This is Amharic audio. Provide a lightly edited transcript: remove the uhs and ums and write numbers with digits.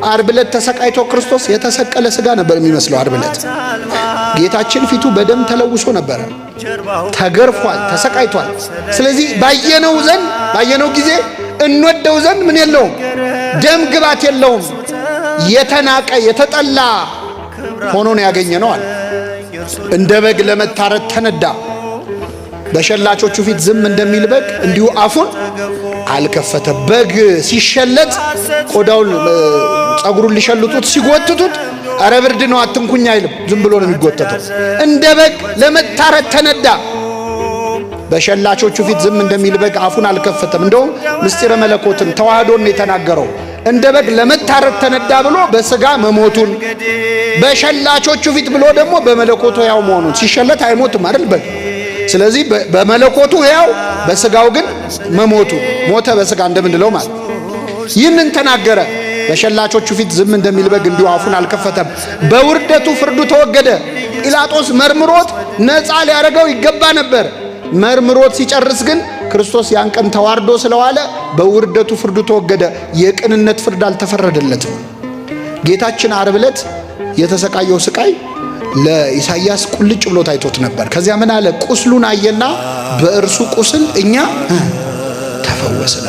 ዓርብ ዕለት ተሰቃይቶ ክርስቶስ የተሰቀለ ስጋ ነበር የሚመስለው። ዓርብ ዕለት ጌታችን ፊቱ በደም ተለውሶ ነበረ። ተገርፏል፣ ተሰቃይቷል። ስለዚህ ባየነው ዘንድ ባየነው ጊዜ እንወደው ዘንድ ምን የለውም፣ ደም ግባት የለውም። የተናቀ የተጠላ ሆኖ ነው ያገኘነው አለ። እንደ በግ ለመታረድ ተነዳ። በሸላቾቹ ፊት ዝም እንደሚል በግ እንዲሁ አፉን አልከፈተ። በግ ሲሸለጥ ቆዳውን ጸጉሩን ሊሸልጡት ሲጎትቱት እረ ብርድ ነው አትንኩኝ አይልም። ዝም ብሎ ነው የሚጎተተው። እንደ በግ ለመታረድ ተነዳ። በሸላቾቹ ፊት ዝም እንደሚል በግ አፉን አልከፈተም። እንደውም ምስጢረ መለኮትን ተዋህዶን ነው የተናገረው። እንደ በግ ለመታረድ ተነዳ ብሎ በስጋ መሞቱን፣ በሸላቾቹ ፊት ብሎ ደግሞ በመለኮቱ ሕያው መሆኑን። ሲሸለት አይሞትም አይደል በግ። ስለዚህ በመለኮቱ ሕያው በስጋው ግን መሞቱ፣ ሞተ በስጋ እንደምንለው ማለት ይህንን ተናገረ። በሸላቾቹ ፊት ዝም እንደሚል በግ እንዲሁ አፉን አልከፈተም። በውርደቱ ፍርዱ ተወገደ። ጲላጦስ መርምሮት ነፃ ሊያደርገው ይገባ ነበር። መርምሮት ሲጨርስ ግን ክርስቶስ ያን ቀን ተዋርዶ ስለዋለ በውርደቱ ፍርዱ ተወገደ። የቅንነት ፍርድ አልተፈረደለትም። ጌታችን ዓርብ ዕለት የተሰቃየው ስቃይ ለኢሳይያስ ቁልጭ ብሎ ታይቶት ነበር። ከዚያ ምን አለ? ቁስሉን አየና በእርሱ ቁስል እኛ ተፈወስን።